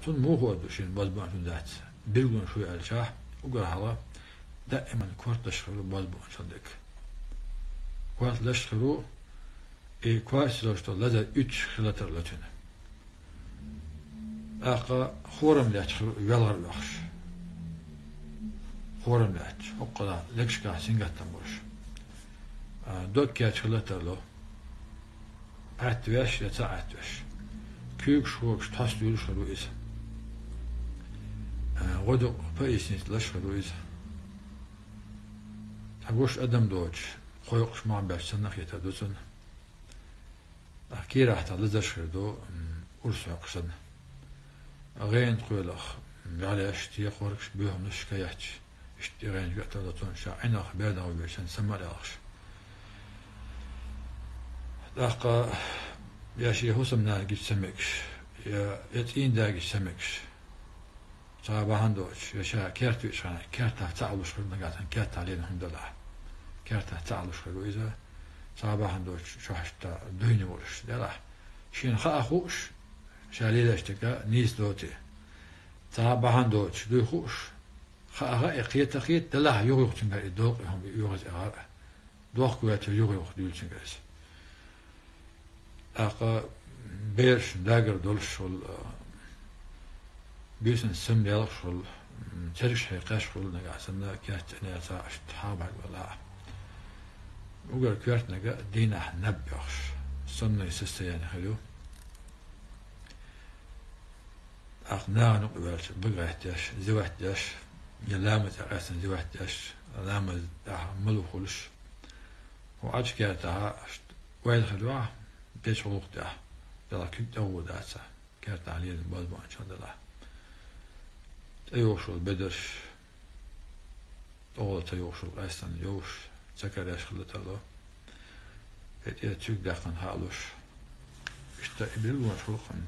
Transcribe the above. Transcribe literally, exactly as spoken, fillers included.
Цунна муха ховш ду шена бозбуунчун дац? Билгун шу аьлчахь, уггар хьалха даиман корта лаш хир ву бозбуунчал дерг. Корта лаш хир ву, и корта лаш долу лазар уьттуш хила тарло цуьнан. ТӀаккха хорам лаьтташ хир ву, велхар оьхуш. Хорам лаьтташ, хӀокху легашкахь сингаттам болуш. А, дог кечдеш хила тарло. Ӏаттавеш я ца Ӏаттавеш. Куьйгаш хӀокхуш тхьостуьйлуш хир ву иза. А, гӀо дукъ поясница лаш хир ву иза. Цхьа гуш адам доцуш, кхойкхуш мах беш санна хетар ду цунна. ТӀаккха кийрахь тӀе лазарш хир ду, м, урс хьокхуш санна. ГӀенах кхоьлуш, м, гӀалеш, текхоргаш, боьхамаш кхаьчча, иштта и гӀенах гатар ду цунна, ша Ӏинах бердах вуьйш санна, сама а лелхаш. ТӀаккха я шен хӀусамнана гича ца мегаш, я, я цӀийнан да гича ца мегаш. Цхьа бахьана доцуш, я ша керта веъча хенахь, кертахь ца Ӏалуш хир ву нагахь санна, кертахь лелла хӀума делахь. Кертахь ца Ӏалуш хир ву иза, цхьа бахьана доцуш, чохь иштта дуьйна волуш делахь. Шена хаа хууш, ша лелош дерг нийса доций. Цхьа бахьана доцуш, дуй хууш, хаа хаий, кхета а кхета, делахь юха-юха цуьнгара и долу и хӀума, и оьгӀаз а гӀар а. Дохко ваьлча юха-юха дуьйлу цуьнгара иза. ТӀаккха берашна дагар долуш волу, а, буьйсанна сам лелхаш волу, м, цергаш хьекхаш волу нагахь санна, керта цӀена яцахь, аша тхьа бӀаьрг вала. Уггар коьртаниг дийнахь наб йохуш, сонное состояние хир ю. ТӀаккха нахана юкъа ваьлча, бага гӀаттеш, зеват деш, я ламаз тӀе къаьстина зеват деш, ламаз тӀехь мала хуьлуш. Хьо Ӏачу кертахь, ойла хир ю ахь, дечу гӀуллакх тӀехь, делахь куьг тӀе гӀо дацахь, кертахь лелийна бозбуунчалла делахь. ТӀейогӀуш йолу бедарш, тӀехула ца йогӀуш йолу къаьстина йовш, ца кареш хила тарло. ХӀетте цуьнга даьккхина хаалуш. Иштта и билгалонаш хӀокхунна.